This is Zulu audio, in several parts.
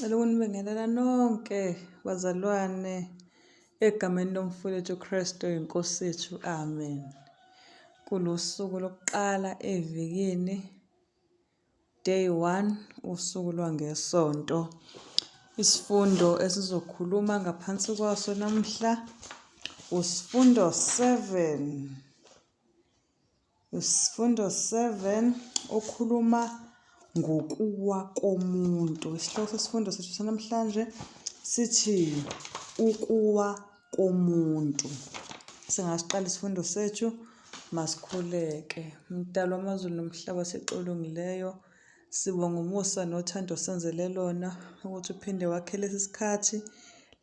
Cela ukunibingelela nonke bazalwane egameni lomfowethu Kristu inkosi yethu. Amen. Kulusuku lokuqala evikini, day 1, usuku lwangeSonto. Isifundo esizokhuluma ngaphansi kwaso namhla usifundo 7. Isifundo 7 okhuluma ngokuwa komuntu. Isihloko sesifundo sethu sanamhlanje sithi ukuwa komuntu. Singasiqala isifundo sethu masikhuleke. Mdali wamazulu nomhlaba sixolungileyo, sibonga umusa nothando osenzele lona ukuthi uphinde wakhe lesi sikhathi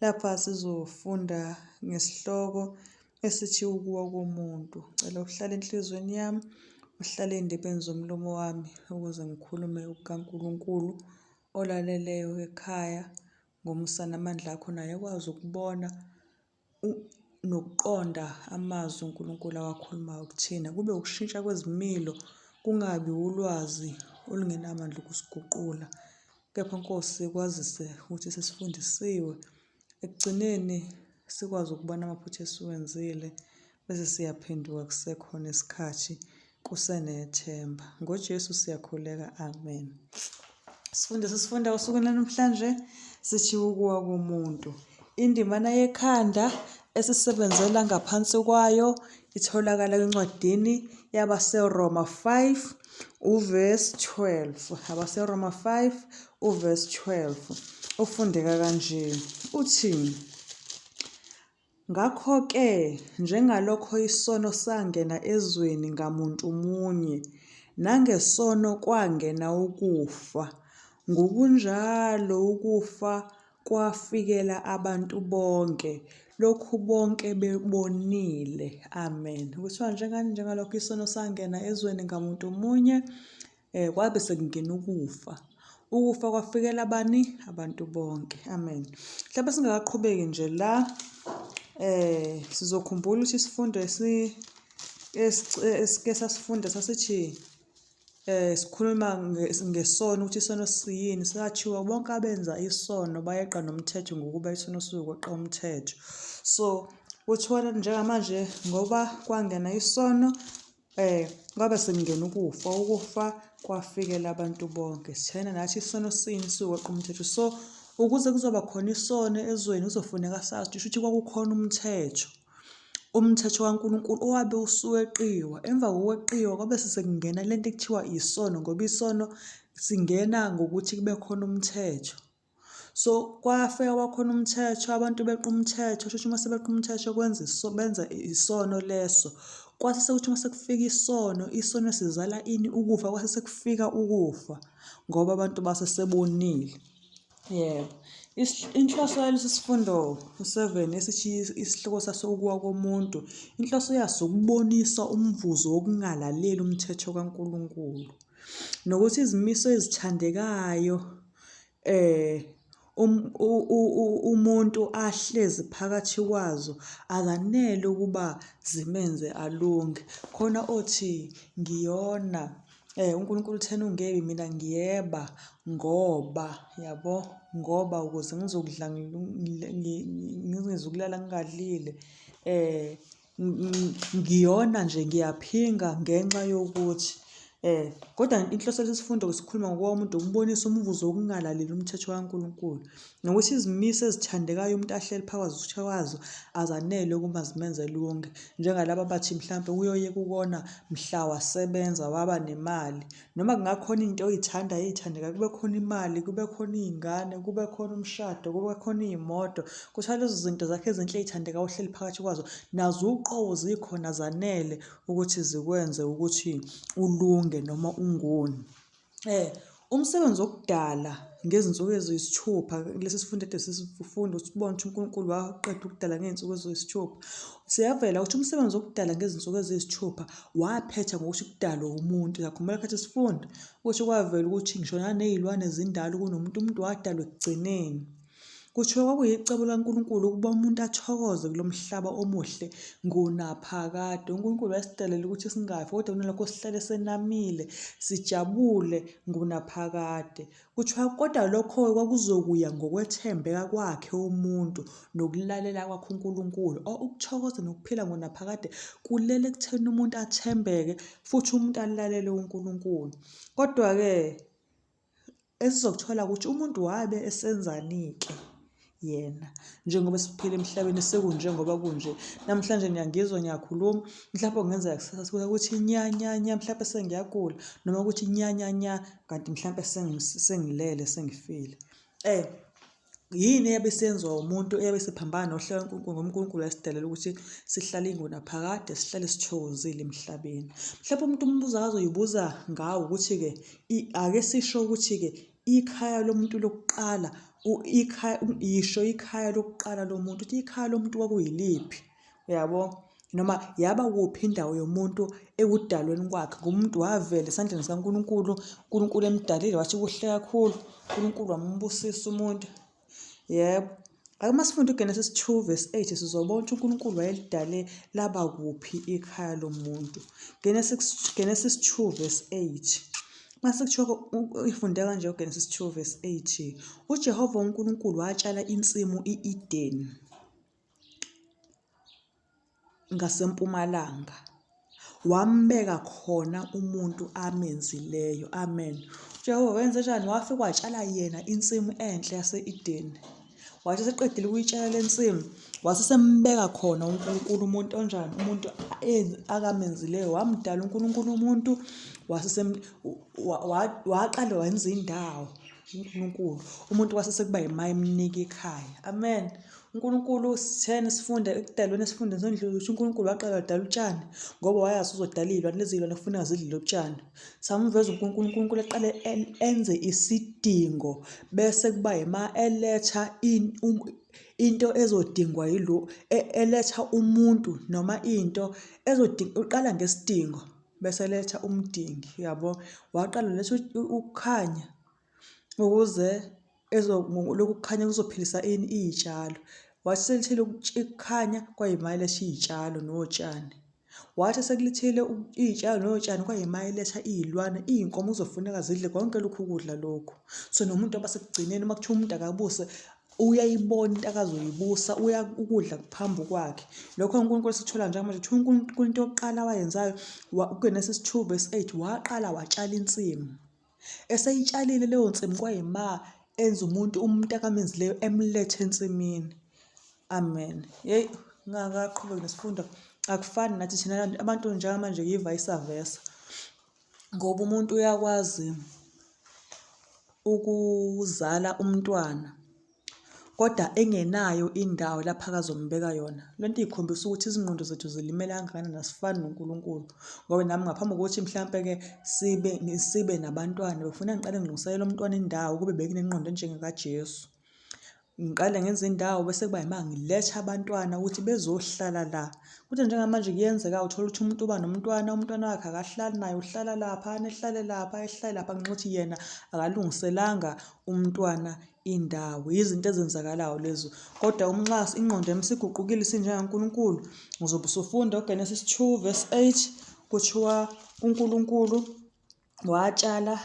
lapha sizofunda ngesihloko esithi ukuwa komuntu. Ngicela uhlale enhliziyweni yami, uhlale ey'ndebeni zomlomo wami ukuze ngikhulume okukaNkulunkulu olaleleyo ekhaya ngomusa namandla akho naye ekwazi ukubona nokuqonda amazwi uNkulunkulu awakhulumayo kuthina. Kube ukushintsha kwezimilo, kungabi ulwazi olungenamandla ukusiguqula. Kepha Nkosi kwazise ukuthi sesifundisiwe Ekugcineni sikwazi ukubona amaphutha esiwenzile bese siyaphenduka kusekhona isikhathi kusenethemba. NgoJesu siyakhuleka, amen. Sifunde sisifunda usuku namhlanje sithi ukuwa komuntu. Indimana yekhanda esisebenzela ngaphansi kwayo itholakala encwadini yabaseRoma 5 uverse 12. AbaseRoma 5 uverse 12 ufundeka kanje uthi Ngakho-ke njengalokho isono sangena ezweni ngamuntu munye, nangesono kwangena ukufa, ngokunjalo ukufa kwafikela abantu bonke, lokhu bonke bebonile. Amen. Kuthiwa njengani njengalokho isono sangena ezweni ngamuntu munye, kwabe sekungena ukufa. Ukufa kwafikela bani? Abantu bonke. Amen. Mhlawumbe singakaqhubeki nje la sizokhumbula ukuthi isifundo esike sasifunda sasithi sikhuluma ngesono ukuthi isono siyini sathiwa bonke abenza isono bayeqa nomthetho ngokuba isono sizokweqa umthetho. So kuthiwa njengamanje ngoba kwangena isono Kwabe sekungena ukufa, ukufa kwafikela abantu bonke. Sithena nathi isono sini siweqa umthetho. So ukuze kuzoba khona isono ezweni kuzofuneka sazi ukuthi shuthi kwakukhona umthetho. Umthetho kaNkulunkulu owabe usuweqiwa. Emva kokweqiwa kwabe sekungena lento ekuthiwa isono ngoba isono singena ngokuthi kube khona umthetho. So kwafika kwakhona umthetho, abantu beqa umthetho, shuthi uma sebeqa umthetho kwenza benza isono leso. Kwase sekuthi uma sekufika isono, isono sizala ini? Ukufa, kwase sekufika ukufa ngoba abantu base sebonile. Yebo. Inhloso yalesi sifundo u-seven esithi isihloko saso ukuwa komuntu, inhloso yaso ukubonisa umvuzo wokungalaleli umthetho kaNkulunkulu. Nokuthi izimiso ezithandekayo umuntu ahlezi phakathi kwazo azanele ukuba zimenze alunge. Khona othi ngiyona uNkulunkulu uthena ungebi mina ngiyeba ngoba yabo, ngoba ukuze ngizokudla ngingezukulala ngingadlile . Ngiyona nje ngiyaphinga ngenxa yokuthi kodwa inhloso yalesi sifundo sikhuluma ngokomuntu ukubonisa umvuzo wokungalaleli umthetho kaNkulunkulu nokuthi izimiso ezithandekayo umuntu ahleli phakathi kwazo azanele ukuba zimenze lunge njengalaba abathi mhlampe uyoyeka ukona mhla wasebenza waba nemali. Noma kungakhona into oyithandayo ey'thandekayo, kube khona imali, kube khona iy'ngane, kube khona umshado, kube khona iy'moto. Kuthiwa lezo zinto zakho ezinhle ey'thandekayo ohleli phakathi kwazo, nazo uqobo zikhona zanele ukuthi zikwenze ukuthi ulunge noma ungoni. Umsebenzi wokudala ngezinsuku eziyisithupha, lesi sifundo ekade sisifunda ukuthi sibone ukuthi uNkulunkulu waqeda ukudala ngey'nsuku eziyisithupha. Siyavela ukuthi umsebenzi wokudala ngezinsuku eziyisithupha waphetha ngokuthi kudalwe umuntu. Uyakhumbula khathi sifunda ukuthi kwavela ukuthi ngisho naney'lwane zindala kunomuntu, umuntu wadalwa ekugcineni. Kuthiwa kwakuyicebo likaNkulunkulu ukuba umuntu athokoze kulo mhlaba omuhle ngunaphakade. UNkulunkulu wasidalela ukuthi singafi kodwa kunalokho sihlale senamile, sijabule ngunaphakade. Kuthiwa kodwa lokho-ke kwakuzokuya ngokwethembeka kwakhe umuntu nokulalela kwakhe uNkulunkulu. Ukuthokoza nokuphila ngonaphakade kulele ekutheni umuntu athembeke futhi umuntu alalele uNkulunkulu. Kodwa-ke esizokuthola ukuthi umuntu wabe esenzani-ke yena njengoba siphila emhlabeni sekunjengoba kunje namhlanje niyangizwa ngiyakhuluma mhlawumbe kungenzeka kusasa ukuthi nya nya nya mhlawumbe sengiyagula noma ukuthi nya nya nya kanti mhlawumbe sengilele sengifile eh yini eyabe isenziwa umuntu eyabe isiphambana nohlelo kaNkulunkulu ngoba uNkulunkulu wasidalela ukuthi sihlale ingunaphakade sihlale sithokozile emhlabeni. Mhlawumbe umuntu umbuzo akazoyibuza ngawo ukuthi-ke ake sisho ukuthi-ke ikhaya lomuntu lokuqala ikhaya yisho ikhaya lokuqala lomuntu ukuthi ikhaya lomuntu kwakuyiliphi uyabo noma yaba kuphi indawo yomuntu ekudalweni kwakhe ngoba umuntu wavela esandleni sikaNkulunkulu uNkulunkulu emdalile wathi kuhle kakhulu uNkulunkulu wambusisa umuntu yebo ake uma sifunda uGenesis 2 verse 8 sizobona ukuthi uNkulunkulu wayelidale laba kuphi ikhaya lomuntu Genesis Genesis 2 verse 8 Mase kuthiwa ifunde kanje uGenesis 2 verse 8 uJehova uNkulunkulu watshala insimu i-Edeni ngasempumalanga wambeka khona umuntu amenzileyo amen uJehova wenze njani wafika watshala yena insimu enhle yase-Edeni wathi eseqedile ukuyitshala le nsimu wase sembeka khona uNkulunkulu umuntu onjani umuntu akamenzileyo wamdala uNkulunkulu umuntu wase waqala wenza indawo uNkulunkulu umuntu wase sekuba yima emnika ikhaya amen uNkulunkulu sitheni sifunde ekudalweni esifundeni sendlula ukuthi uNkulunkulu waqala wadala utshani ngoba wayazi uzodala iy'lwane lezi iy'lwane kufuneka zidle utshani samuveza uNkulunkulu uNkulunkulu eqale enze isidingo bese kuba yima eletha um, into ezodingwa yilo e, eletha umuntu noma into ezodinga uqala ngesidingo bese eletha umdingi yabo waqala letha ukukhanya ukuze lokhu kukhanya kuzophilisa ini iy'tshalo. Wathi selithile ukukhanya kwayima eletha iy'tshalo notshani. Wathi sekulithile iy'tshalo notshani kwayima eletha iy'lwane, iy'nkomo kuzofuneka zidle konke lokhu kudla lokhu. So nomuntu waba sekugcineni uma kuthiwa umuntu akabuse uyayibona into akazoyibusa uya ukudla kuphambi kwakhe. Lokho uNkulunkulu esikuthola njengamanje kuthiwa uNkulunkulu into yokuqala awayenzayo uGenesis 2 verse 8 waqala watshala insimu. Eseyitshalile leyo nsimu kwayima enza umuntu umuntu akamenzileyo emlethe ensimini. Amen. Yeyi ngingakaqhubeki nesifundo akufani nathi thina abantu njengamanje yi-vice versa. Ngoba umuntu uyakwazi ukuzala umntwana kodwa engenayo indawo lapho akazombeka yona. Le nto ikhombisa ukuthi izingqondo zethu zilimele kangakanani asifani noNkulunkulu. Ngoba nami ngaphambi kokuthi mhlampe-ke sibe sibe nabantwana bekufuneka ngiqale ngilungiselele umntwana indawo kube bekunengqondo enjengekaJesu. Ngiqale ngenze indawo bese kuba yima ngiletha abantwana ukuthi bezohlala la. Kodwa njengamanje kuyenzeka uthole ukuthi umuntu uba nomntwana, umntwana wakhe akahlali naye uhlala lapha, ehlale lapha, ehlale lapha ngenxa yokuthi yena akalungiselanga umntwana indawo. Yizinto ezenzakalayo lezo. Kodwa umnxa ingqondo yami isiguqukile isinjengaNkulunkulu, uzobe usufunda uGenesis 2 verse 8 kuthiwa uNkulunkulu watshala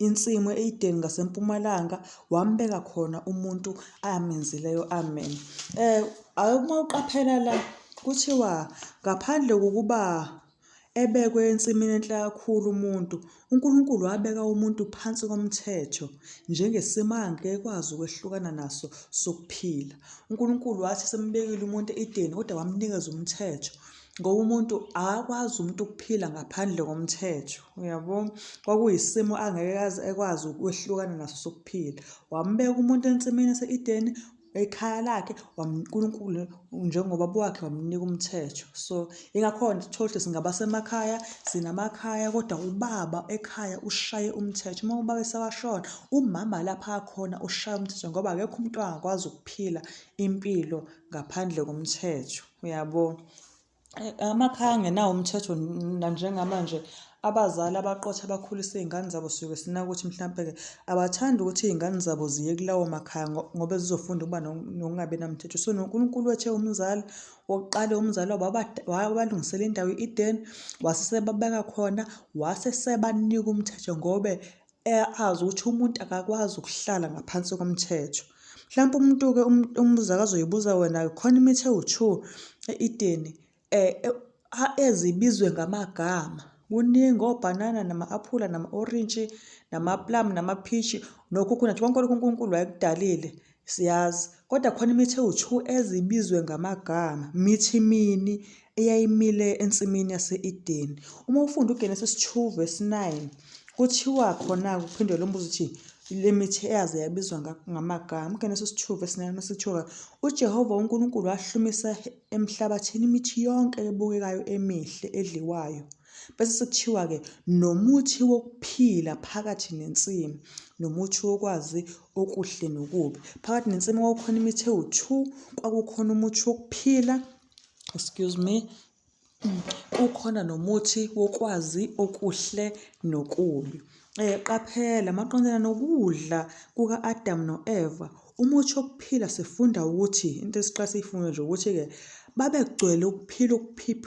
insimu e-Edeni ngasempumalanga wambeka khona umuntu amenzileyo. Amen. Ake uma uqaphela la kuthiwa ngaphandle kokuba ebekwe ensimini enhle kakhulu umuntu, uNkulunkulu wabeka umuntu phansi komthetho njengesimo angeke ekwazi ukwehlukana naso sokuphila. UNkulunkulu wathi sembekile umuntu e-Edeni kodwa wamnikeza umthetho ngoba umuntu akakwazi umuntu ukuphila ngaphandle komthetho, uyabo? Kwakuyisimo angeke aze ekwazi ukwehlukana naso sokuphila. Wambeka umuntu ensimini yase-Edeni ekhaya lakhe uNkulunkulu njengobaba wakhe wamnika umthetho. So ingakhona uthole ukuthi singaba semakhaya sinamakhaya kodwa ubaba ekhaya ushaye umthetho. Uma ubaba esewashona umama lapha akhona ushaya umthetho ngoba akekho umuntu angakwazi ukuphila impilo ngaphandle komthetho, uyabo? Amakhaya angenawo umthetho nanjengamanje Abazali abaqotho abakhulisa iy'ngane zabo sisuke sinake ukuthi mhlampe-ke abathandi ukuthi iy'ngane zabo ziye kulawo makhaya ngoba zizofunda ukuba nokungabi namthetho. So noNkulunkulu wethu ewumzali wokuqala umzali wabo wabalungisela indawo i-Edeni, wase sebabeka khona, wase sebanika umthetho ngobe azi ukuthi umuntu akakwazi ukuhlala ngaphansi komthetho. Mhlampe umuntu-ke umbuzo akazoyibuza wena-ke khona imithi ewu-two e-Edeni ezibizwe ngamagama. Kuningi obhanana nama-aphula nama-orintshi namaplamu namaphishi nokhukhunathi konke lokhu uNkulunkulu wayekudalile siyazi. Kodwa khona imithi ewu-two ezibizwe ngamagama, mithi mini eyayimile ensimini yase-Edeni. Uma ufunda uGenesis 2 verse 9 kuthiwa khona-ke kuphinde lo mbuzo uthi le mithi eyaze yabizwa ngamagama. UGenesis 2 verse 9 mase kuthiwa uJehova uNkulunkulu wahlumisa emhlabathini imithi yonke ebukekayo emihle edliwayo. Bese sekuthiwa-ke nomuthi wokuphila phakathi nensimu, nomuthi wokwazi okuhle nokubi. Phakathi nensimu kwakukhona imithi ewu-two, kwakukhona umuthi wokuphila, excuse me, kukhona nomuthi wokwazi okuhle nokubi. Qaphela, maqondana nokudla kuka-Adamu no-Eva, umuthi wokuphila sifunda ukuthi, into esiqale siyifunde nje ukuthi-ke babegcwele ukuphila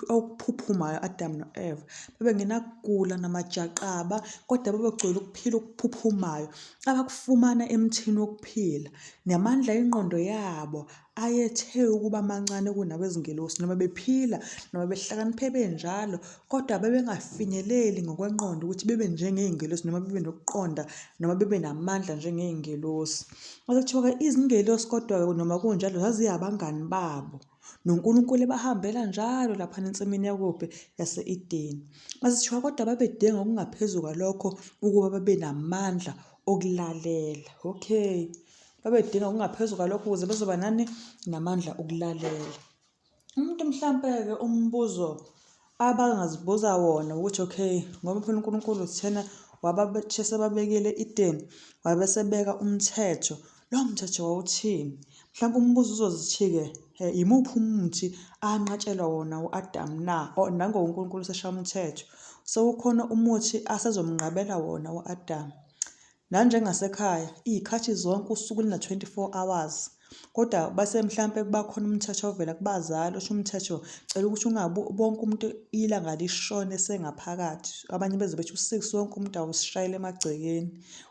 okuphuphumayo u-Adamu no-Eva. Babengenakugula namajaqaba, kodwa babegcwele ukuphila okuphuphumayo abakufumana emthini wokuphila. Namandla engqondo yabo ayethe ukuba mancane kunawezingelosi noma bephila noma behlakaniphe benjalo kodwa babengafinyeleli ngokwenqondo ukuthi bebe njengey'ngelosi noma bebe nokuqonda noma bebe namandla njengey'ngelosi. Kwase kuthiwa-ke izingelosi kodwa-ke noma kunjalo zaziyabangani babo noNkulunkulu ebahambela njalo laphana ensimini yakuphi yase-Edeni. Kwase kuthiwa kodwa babedinga okungaphezu kwalokho ukuba babe namandla okulalela. Okay. Babedinga okungaphezu kwalokho ukuze bezoba nani? Namandla okulalela. Umuntu mhlampe-ke umbuzo abangazibuza wona ukuthi okay ngoba phela uNkulunkulu thena wababekile e-Edeni wabe esebeka umthetho, lowo mthetho wawuthini? Mhlawumbe umbuzo uzozithi-ke yimuphi umuthi anqatshelwa wona u-Adamu na? Or nangoba uNkulunkulu useshaya umthetho, sekukhona umuthi asezomnqabela wona u-Adamu. Nanjengasekhaya, iy'khathi zonke usuku luna-24 hours. Kodwa base mhlampe kuba khona umthetho ovela kubazali, osho umthetho cela ukuthi ungabi bonke umuntu ilanga lishone esengaphakathi. Abanye beze bethi u-six wonke umuntu awusishayele emagcekeni,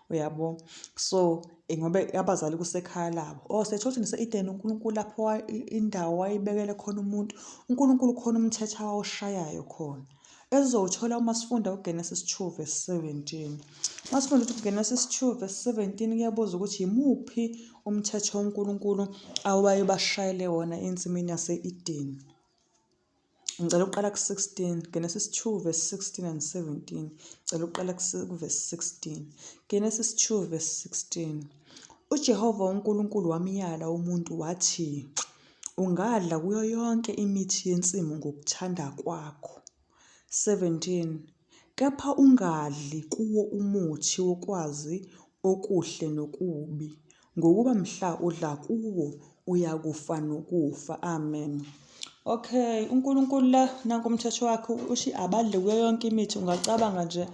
uyabo? So, ngoba abazali kusekhaya labo. Oh, siyathola ukuthi nase-Edeni uNkulunkulu lapho indawo wayibekele khona umuntu, uNkulunkulu khona umthetho awawushayayo khona. Esizowuthola uma sifunda uGenesis 2 verse 17. Uma sifunda ukuthi uGenesis 2 verse 17 kuyabuza ukuthi yimuphi umthetho uNkulunkulu awayebashayele wona ensimini yase-Edeni. Ngicela ukuqala ku-16, Genesis 2 verse 16 and 17. Ngicela ukuqala ku-verse 16. Genesis 2 verse 16. UJehova uNkulunkulu wamyala umuntu wathi, Ungadla kuyo yonke imithi yensimu ngokuthanda kwakho. 17 kepha ungadli kuwo umuthi wokwazi okuhle nokubi, ngokuba mhla udla kuwo uyakufa nokufa. Amen. Okay, uNkulunkulu la nanku umthetho wakhe uthi abadle kuyo yonke imithi. Ungacabanga nje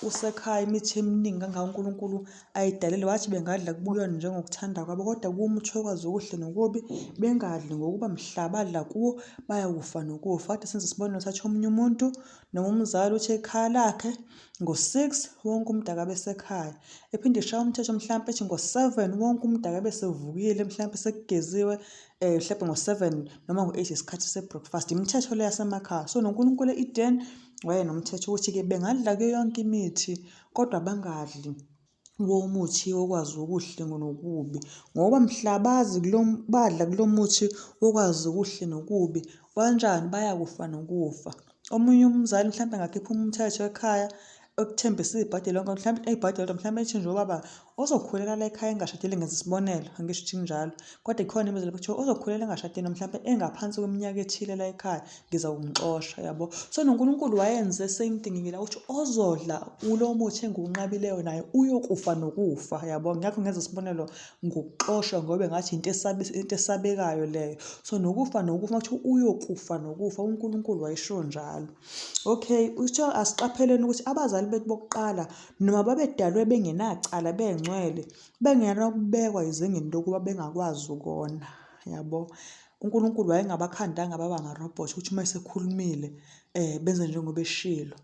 usekhaya imithi eminingi kangaka uNkulunkulu ayidalile wathi bengadla kubuyona njengokuthanda kwabo kodwa kumuthi okwazi okuhle nokubi bengadli ngokuba mhla badla kuwo bayakufa nokufa. Kade senze isibonelo sathi omunye umuntu noma umzali uthi ekhaya lakhe ngo-six wonke umuntu akabe esekhaya. Ephinde eshaya umthetho mhlampe ethi ngo-seven wonke umuntu akabe esevukile mhlampe sekugeziwe mhlampe ngo-seven noma ngo-eight isikhathi se-breakfast. Imithetho le yasemakhaya. So noNkulunkulu e-Eden Wayenomthetho ukuthi-ke bengadla kuyo yonke imithi kodwa bangadli womuthi wokwazi okuhle nokubi ngoba mhla bazi kulo badla kulo muthi wokwazi okuhle nokubi kanjani bayakufa nokufa. Omunye umzali mhlawumbe angakhipha umthetho ekhaya ekuthembisa ibhadi lonke mhlawumbe ibhadi lodwa mhlawumbe ethi nje ubaba Ozokhulela la ekhaya engashadile ngenza isibonelo, angisho ukuthi kunjalo, kodwa ikhona imizi lapho kuthiwa ozokhulela engashadile noma mhlawumpe engaphansi kweminyaka ethile la ekhaya ngizakumxosha, yabo. So noNkulunkulu wayenze same thing la ukuthi ozodla kulo muthi engiwunqabileyo naye uyokufa nokufa, yabo. Ngakho ngenza isibonelo ngokuxoshwa ngoba engathi into into esabekayo leyo. So nokufa nokufa kuthiwa uyokufa nokufa, uNkulunkulu wayesho njalo. Okay, kuthiwa asiqapheleni ukuthi abazali bethu bokuqala noma babedalwe bengenacala bengcwele, bengenakubekwa ezingeni lokuba bengakwazi ukona, yabo. UNkulunkulu wayengabakhandanga baba amarobhothi ukuthi uma esekhulumile benze njengoba eshilo.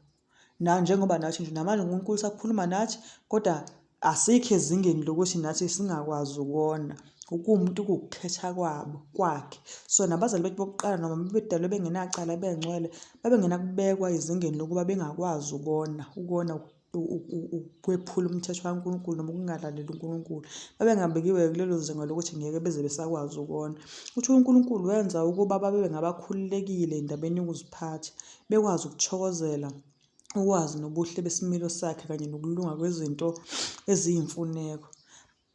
Njengoba nathi nje namanje uNkulunkulu usakhuluma nathi kodwa asikho ezingeni lokuthi nathi singakwazi ukona. Kuwumuntu kuwukukhetha kwabo kwakhe. So nabazali bethu bokuqala noma bebedalwe bengenacala bengcwele, babengenakubekwa ezingeni lokuba bengakwazi ukona, ukona ukwephula umthetho kaNkulunkulu noma ukungalaleli uNkulunkulu. Babengabekiwe kulelo zinga lokuthi ngeke beze besakwazi ukona. Uthi uNkulunkulu wenza ukuba babe ngabakhululekile endabeni yokuziphatha, bekwazi ukuthokozela ukwazi nobuhle besimilo sakhe kanye nokulunga kwezinto eziyimfuneko.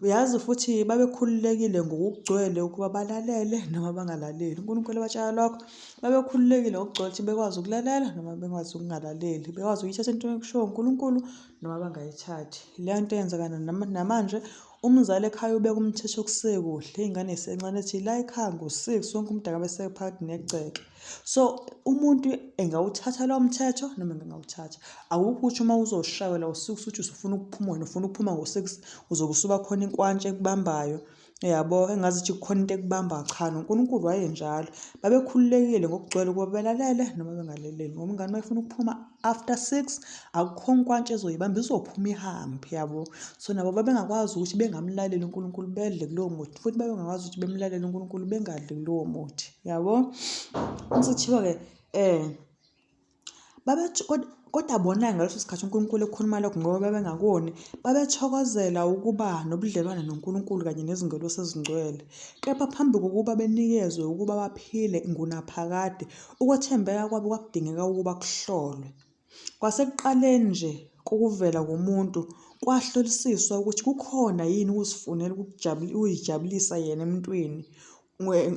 Uyazi futhi babekhululekile ngokugcwele ukuba balalele noma bangalaleli. UNkulunkulu ebatshela lokho, babekhululekile ngokugcwele ukuthi bekwazi ukulalela noma bekwazi ukungalaleli, bekwazi ukuyithatha into ekushiwo uNkulunkulu noma bangayithathi. Leyo nto eyenzeka namanje, umzali ekhaya ubeka umthetho kusekuhle, iy'ngane zisencane ethi la ekhaya ngo-six wonke umuntu akabe esephakathi negceke. So umuntu engawuthatha lowo mthetho noma engangawuthatha. Akukho ukuthi uma uzoshayelwa ngo-six uthi usufuna ukuphuma wena ufuna ukuphuma ngo-six uzobe usuba khona inkwantsha ekubambayo yabo engazuthi kukhona into ekubambayo. Cha noNkulunkulu wayenjalo. Babekhululekile ngokugcwele ukuba belalele noma bengalaleli ngoba ingane uma ifuna ukuphuma after 6 akukho nkwantsha ezoyibamba izophuma ihambe yabo. So nabo babengakwazi ukuthi bengamlaleli uNkulunkulu bedle kulowo muthi futhi babengakwazi ukuthi bemlalele uNkulunkulu bengadli kulowo muthi yabo. Kuthiwa-ke Babethi kodwa bona ngaleso sikhathi uNkulunkulu ekhuluma lokho ngoba babengakoni, babethokozela ukuba nobudlelwane noNkulunkulu kanye nezingelosi ezingcwele. Kepha phambi kokuba benikezwe ukuba baphile ingunaphakade, ukwethembeka kwabo kwakudingeka ukuba kuhlolwe. Kwasekuqaleni nje kokuvela komuntu, kwahlolisiswa ukuthi kukhona yini ukuzifunela ukuzijabulisa yena emuntwini.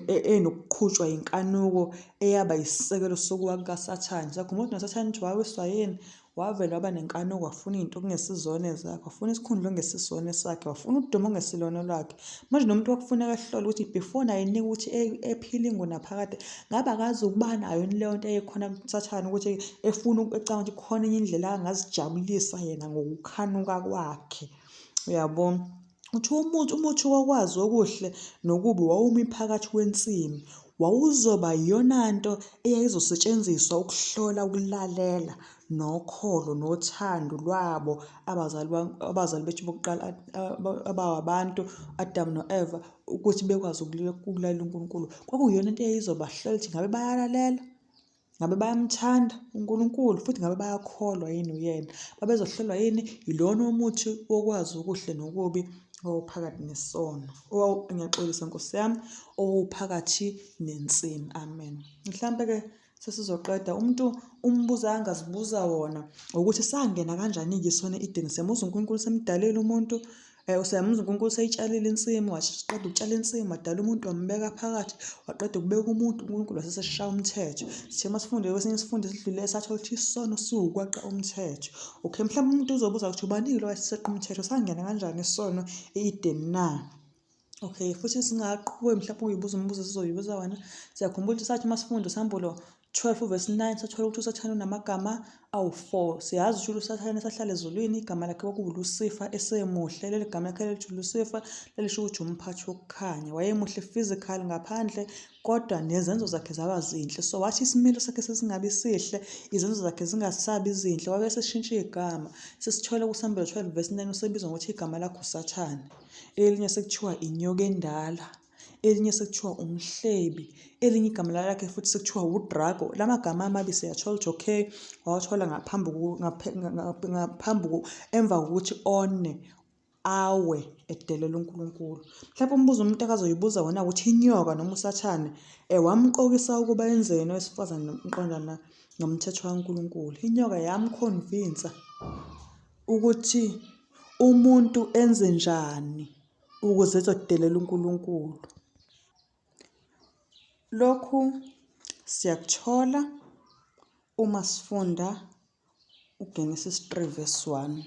Enokuqhutshwa yinkanuko eyaba yisisekelo sokuwa kukaSathane. Siyakhumbula ukuthi noSathane ukuthi wawiswa yini? Wavele waba nenkanuko, wafuna iy'nto okungesizona ezakhe, wafuna isikhundla okungesisona esakhe, wafuna udumo okungesilona olwakhe. Manje nomuntu kwakufuneka ehlole ukuthi before naye enikwa ukuthi ephile ingunaphakade, ngabe akazi ukuba nayo yini leyo nto eyayikhona kuSathane ukuthi efuna ecabanga ukuthi khona enye indlela angazijabulisa yena ngokukhanuka kwakhe. Uyabo? Uthi umuthi, umuthi wokwazi okuhle nokubi wawumi phakathi kwensimu. Wawuzoba yiyona nto eyayizosetshenziswa ukuhlola ukulalela nokholo nothando lwabo abazali abazali bethu bokuqala abawabantu, Adamu no-Eva, ukuthi bekwazi ukulalela uNkulunkulu. Kwakuyiyona into eyayizobahlola ukuthi ngabe bayalalela. Ngabe bayamthanda uNkulunkulu futhi ngabe bayakholwa yini uyena? Babezohlolwa yini yilona umuthi wokwazi okuhle nokubi owawuphakathi nesono, ngiyaxolisa Nkosi yami, owawuphakathi nensimu. Amen. Mhlampe-ke sesizoqeda umuntu umbuzo angazibuza wona ukuthi sangena kanjani-ke isono e-Edeni siyamuzwa uNkulunkulu semdalile umuntu Useyamuzwa uNkulunkulu useyitshalile insimu, waqeda ukutshala insimu, wadala umuntu wambeka phakathi, waqeda ukubeka umuntu, uNkulunkulu waseseshaya umthetho. Sithe uma sifunde kwesinye isifundo esidlule sathola ukuthi isono siwukweqa umthetho. Okay, mhlawumbe umuntu uzobuza ukuthi ubani-ke lo wayeseqa umthetho, sangena kanjani isono e-Edeni na? Okay, futhi singaqhubeka mhlawumbe uyibuza umbuzo esizoyibuza wona. Siyakhumbula ukuthi sathi uma sifunda uSambulo 12 verse 9 sathola ukuthi uSathane unamagama awu-4. Siyazi ukuthi uSathane esahlala ezulwini igama lakhe kwakuwuLusifa esemuhle. Leli gama lakhe lelithi Lusifa lalisho ukuthi umphathi wokukhanya. Wayemuhle physical ngaphandle kodwa nezenzo zakhe zaba zinhle. So wathi isimilo sakhe sesingabi sihle, izenzo zakhe zingasabi zinhle, wabe eseshintsha igama. Sesithola kuSambulo 12 verse 9 usebizwa ngokuthi igama lakhe uSathane. Elinye sekuthiwa inyoka endala. Elinye sekuthiwa umhlebi, elinye igama lakhe futhi sekuthiwa uDrago. La magama amabi siyathola ukuthi okay, wawathola ngaphambi ngaphambi emva kokuthi one awe edelela uNkulunkulu. Mhlawumbe umbuzo umuntu akazoyibuza wona ukuthi inyoka noma uSathane wamqokisa ukuba enzeni owesifazane nomqondana nomthetho kaNkulunkulu. Inyoka yamkhonvinsa ukuthi Umuntu enze njani ukuze ezodelela uNkulunkulu? Lokhu siyakuthola uma sifunda uGenesis 3 verse 1,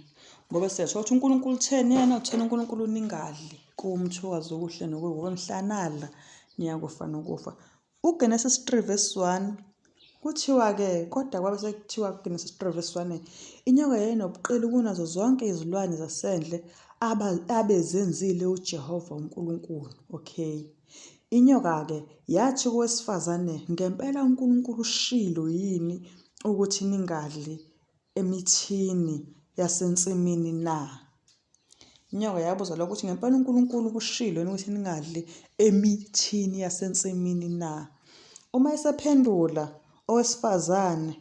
ngoba siyathola ukuthi uNkulunkulu utheni yena, uthena uNkulunkulu ningadli kumthi owazi okuhle nokubi ngoba mhla nadla niyakufa nokufa. UGenesis 3 verse 1 kuthiwa-ke, kodwa kwabe sekuthiwa kuGenesis 3 verse 1, inyoka yayinobuqili kunazo zonke izilwane zasendle abezenzile uJehova uNkulunkulu. Okay. Inyoka-ke yathi kowesifazane, ngempela uNkulunkulu ushilo yini ukuthi ningadli emithini yasensimini na? Inyoka yabuza lokho ukuthi ngempela uNkulunkulu ushilo yini ukuthi ningadli emithini yasensimini na? Uma esephendula owesifazane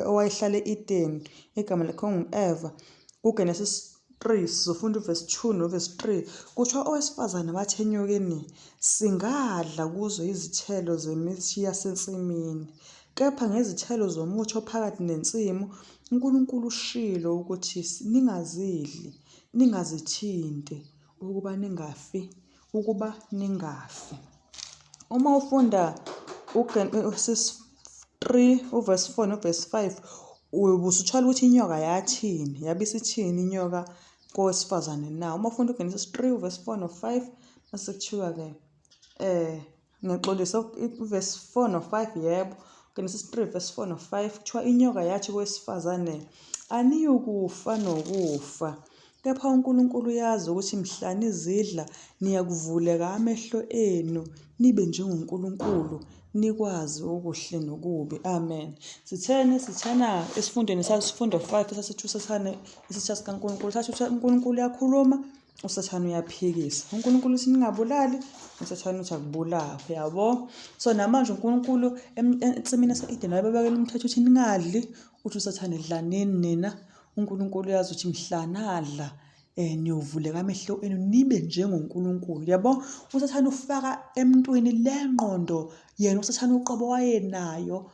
owayehlala e-Edeni, igama lakhe ngu-Eva, kuGenesis 3 sizofunda uvesi 2 novesi 3, kuthiwa owesifazane wathi enyokeni, singadla kuzo izithelo zemithi yasensimini, kepha ngezithelo zomuthi ophakathi nensimu, uNkulunkulu ushilo ukuthi ningazidli, ningazithinti, ukuba ningafi, ukuba ningafi. Uma ufunda uGenesis 3 uvesi 4 novesi 5 uyobe usuthola ukuthi inyoka yathini, yabe isithini inyoka kowesifazane na. Uma ufunda uGenesis 3 uvesi 4 no-5 mase kuthiwa-ke ngiyaxolisa uvesi 4 no-5 yebo Genesis 3 verse 4 no 5 kuthiwa inyoka yathi kowesifazane aniyukufa nokufa kepha uNkulunkulu uyazi ukuthi mhla nizidla niyakuvuleka amehlo enu nibe njengoNkulunkulu nikwazi okuhle nokubi. Amen. Sitheni sithena esifundweni sasifundo 5 sasithu sathane isitha sikaNkulunkulu sathi uNkulunkulu uyakhuluma uSathane uyaphikisa. UNkulunkulu uthi ningabulali, uSathane uthi akubulawe, yabo. So namanje uNkulunkulu ensimini yase-Edeni wayebabekela umthetho ukuthi ningadli, uthi uSathane dlanini nina. UNkulunkulu uyazi ukuthi mhla nadla niyovuleka amehlo enu nibe njengoNkulunkulu, yabo. USathane ufaka emntwini le ngqondo yena uSathane uqobo wayenayo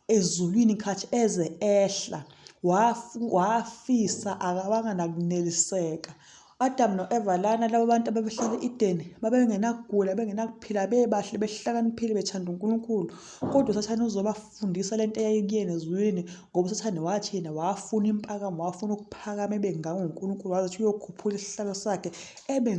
ezulwini khathi eze ehla wafisa akabanga nakuneliseka. Adam no-Eva lana laba bantu ababehlala e-Edeni babengenakugula bengenakuphila bebahle behlakaniphile bethanda uNkulunkulu kodwa uSathane uzobafundisa lento eyayikuyena ezulwini ngoba uSathane wathi yena wafuna impakamo wafuna ukuphakama ebe ngangoNkulunkulu wazi ukuthi uyokhuphula isihlalo sakhe ebe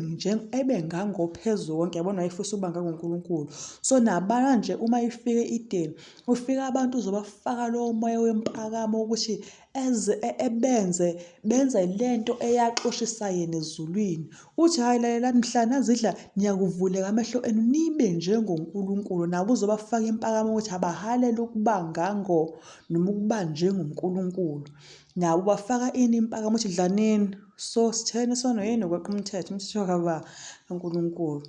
ebe ngangophezukonke yabona wayefisa ukuba ngangoNkulunkulu. So nabanje uma ifika e-Edeni Ufika abantu uzobafaka lowo moya wempakamo ukuthi eze e, ebenze benze lento eyaxoshisa yena ezulwini. Uthi hhayi lalelani mhla nazidla niyakuvuleka amehlo enu nibe njengoNkulunkulu. Nabo uzobafaka impakamo ukuthi abahalele ukuba ngango noma ukuba njengoNkulunkulu. Nabo bafaka ini impakamo ukuthi dlanini. So sitheni isono yini ukweqa umthetho, umthetho kababa kaNkulunkulu.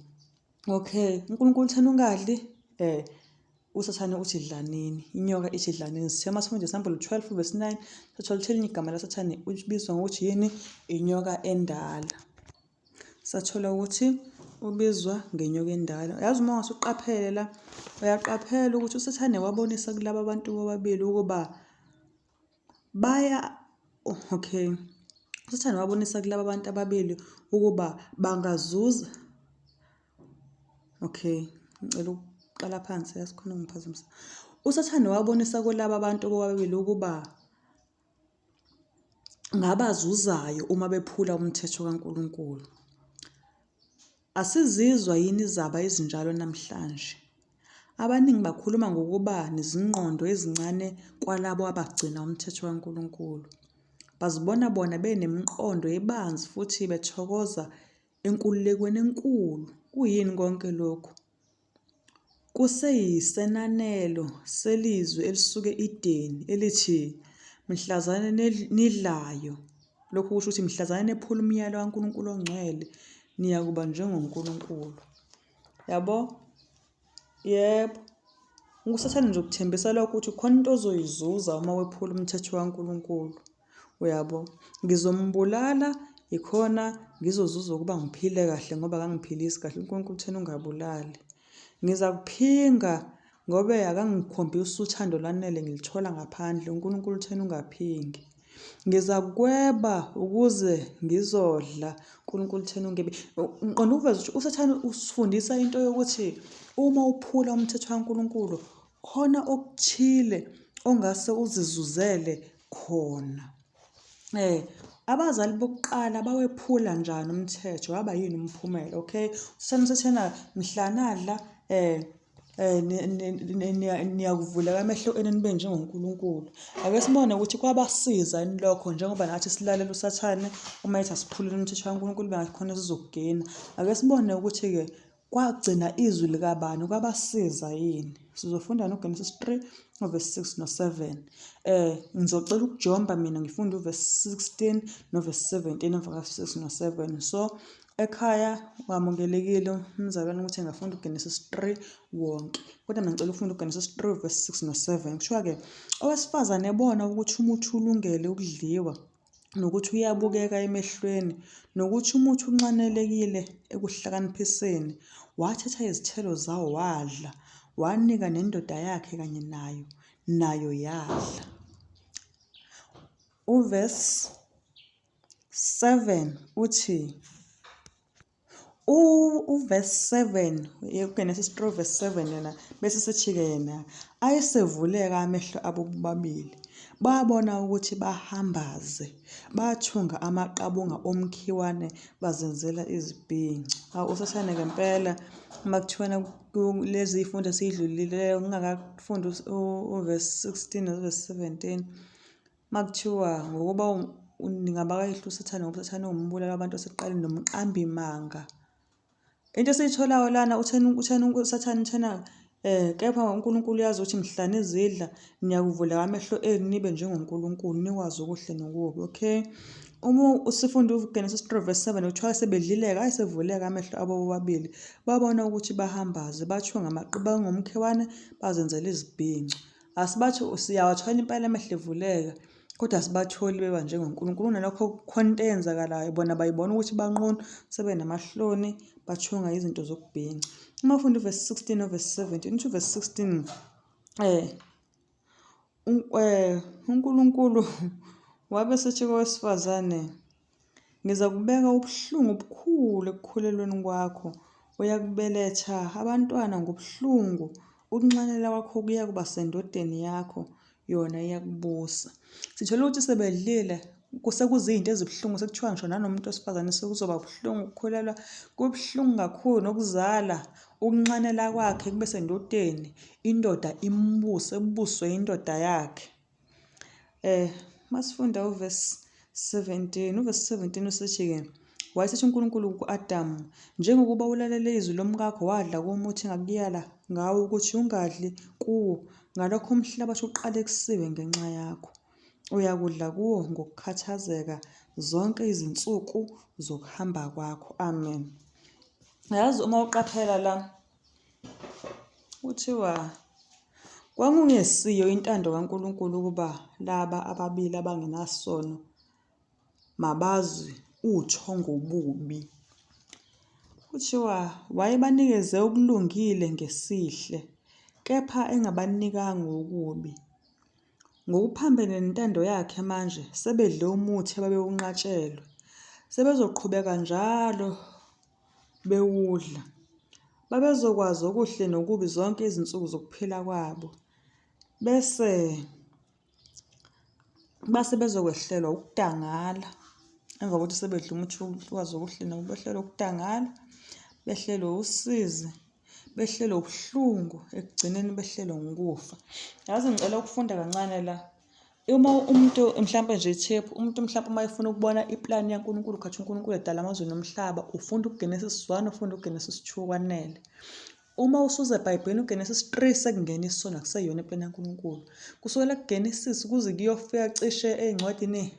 Okay, uNkulunkulu uthena ungadli uSathane uthi dlanini, inyoka ithi dlanini. Sithe uma sifunda isambulo 12 verse 9 sathola ukuthi elinye igama laSathane ubizwa ngokuthi yini? Inyoka endala. Sathola ukuthi ubizwa ngenyoka endala. Yazi uma ungase uqaphele la, uyaqaphela ukuthi uSathane wabonisa kulaba bantu bobabili ukuba baya oh, okay. USathane wabonisa kulaba bantu ababili ukuba bangazuza okay ngicela ukuqala phansi yazi khona ngiphazamisa. USathane wabonisa kulaba bantu bobabili ukuba ngabazuzayo uma bephula umthetho kaNkulunkulu. Asizizwa yini izaba ezinjalo namhlanje? Abaningi bakhuluma ngokuba nezingqondo ezincane kwalabo abagcina umthetho kaNkulunkulu. Bazibona bona benemiqondo ebanzi futhi bethokoza enkululekweni enkulu. Kuyini konke lokhu? Kuseyisenanelo selizwi elisuke e-Edeni elithi, Mhlazane nidlayo, lokhu kusho ukuthi mhlazane nephula umyalo kaNkulunkulu ongcwele, niyakuba njengoNkulunkulu. Yabo? Yebo. USathane nje ukuthembisa lokho ukuthi khona into ozoyizuza uma wephula umthetho kaNkulunkulu. Uyabo? Ngizombulala yikhona ngizozuza ukuba ngiphile kahle ngoba akangiphilisi kahle. UNkulunkulu uthena ungabulali. Ngizakuphinga ngoba akangikhombisi uthando olwanele ngilithola ngaphandle. UNkulunkulu uthena ungaphingi. Ngizakweba ukuze ngizodla. uNkulunkulu uthena ungebi. Ngiqonda ukuveza ukuthi uSathane usifundisa into yokuthi uma uphula umthetho kaNkulunkulu khona okuthile ongase uzizuzele khona. Abazali bokuqala bawephula njani umthetho, waba yini umphumela? Okay, uSathane usethena mhla nadla niyakuvuleka amehlo enu nibe njengoNkulunkulu. Ake sibone ukuthi kwabasiza yini lokho njengoba nathi silalela uSathane uma ethi asiphuleni umthetho kaNkulunkulu bengathi khona sizokugena. Ake sibone ukuthi-ke Kwagcina izwi likabani kwabasiza yini? Sizofunda noGenesis 3 uvesi 6 no-7. Ngizocela ukujomba mina ngifunde uvesi 16 novesi 17 emva ka-6 no-7. So ekhaya wamukelekile umzalwane ukuthi engafunda uGenesis 3 wonke. Kodwa mina ngicela ukufunda uGenesis 3 verse 6 no-7. Kuthiwa-ke owesifazane ebona ukuthi umuthi ulungele ukudliwa nokuthi uyabukeka emehlweni, nokuthi umuthi unxanelekile ekuhlakaniphiseni, wathatha izithelo zawo wadla, wanika nendoda yakhe kanye nayo, nayo yadla. Uvesi 7 uthi Uvesi 7 uGenesis 3 verse 7 yena bese sethi-ke yena ayesevuleka amehlo abo bobabili babona ukuthi bahambaze bathunga amaqabunga omkhiwane bazenzela izibhinco. Hawu uSathane ngempela uma kuthiwa kulezi zifundo esiyidlulileyo ngingakafundi uvesi 16 novesi 17 Makuthiwa ngokuba ningabakayihlo uSathane ngoba uSathane uwumbulali wabantu osekuqaleni nomqambimanga. Into esiyitholayo lana uthena uthena uSathane uthena kepha uNkulunkulu uyazi ukuthi mhla nizidla niyakuvuleka amehlo enu nibe njengoNkulunkulu nikwazi okuhle nokubi. Okay. Uma usifunda uGenesis 3 verse 7 kuthiwa sebedlileka ayesevuleka amehlo abo bobabili babona ukuthi bahambaze bathiwa ngamaqaba ngomkhiwane bazenzela izibhinco. Asibathi siyawathola impela amehlo evuleka kodwa asibatholi beba njengoNkulunkulu. Kunalokho kukhona into eyenzakalayo bona bayibona ukuthi banqunu sebenamahloni bathunga izinto zokubhinca. Uma ufunda uvesi 16 novesi 17 uthi uvesi 16 uNkulunkulu wabe esethi kowesifazane Ngizakubeka ubuhlungu obukhulu ekukhulelweni kwakho, uyakubeletha abantwana ngobuhlungu, ukunxanela kwakho kuyakuba sendodeni yakho, yona iyakubusa. Sithola ukuthi sebedlile sekuzinto ezibuhlungu sekuthiwa ngisho nanomuntu wesifazane sekuzoba buhlungu ukukhulelwa kubuhlungu kakhulu nokuzala ukunxanela kwakhe kube sendodeni indoda imbuse kubuswe indoda yakhe. Masifunda uvesi 17, uvesi 17 usithi-ke, wayesethi uNkulunkulu ku-Adamu, njengokuba ulalele izwi lomkakho wadla komuthi engakuyala ngawo ukuthi ungadli kuwo, ngalokho umhlabathi uqalekisiwe ngenxa yakho. Uyakudla kuwo ngokukhathazeka zonke izinsuku zokuhamba kwakho. Amen. Yazi uma uqaphela la Kuthiwa kwakungesiyo intando kaNkulunkulu ukuba laba ababili abangenasono mabazi utho ngobubi. Kuthiwa wayebanikeze okulungile ngesihle, kepha engabanikanga okubi. Ngokuphambene nentando yakhe manje sebedle umuthi ababewunqatshelwe. Sebezoqhubeka njalo bewudla. Babezokwazi okuhle nokubi zonke izinsuku zokuphila kwabo. Bese base bezokwehlelwa ukudangala emva kokuthi sebedle umuthi wokwazi okuhle nokubi, behlelwe ukudangala, behlelwe usizi, behlelwe ubuhlungu, ekugcineni behlelwe ngukufa. Yazi ngicela ukufunda kancane la. Uma umuntu mhlampe nje i-tip, umuntu mhlampe uma efuna ukubona iplani yaNkulunkulu khathi uNkulunkulu edala amazwe nomhlaba, ufunda uGenesis 1, ufunda uGenesis 2 kwanele. Uma usuza eBhayibhelini uGenesis 3 sekungena isono akuseyona iplani yaNkulunkulu. Kusukela kuGenesis kuze kuyofika cishe ey'ncwadini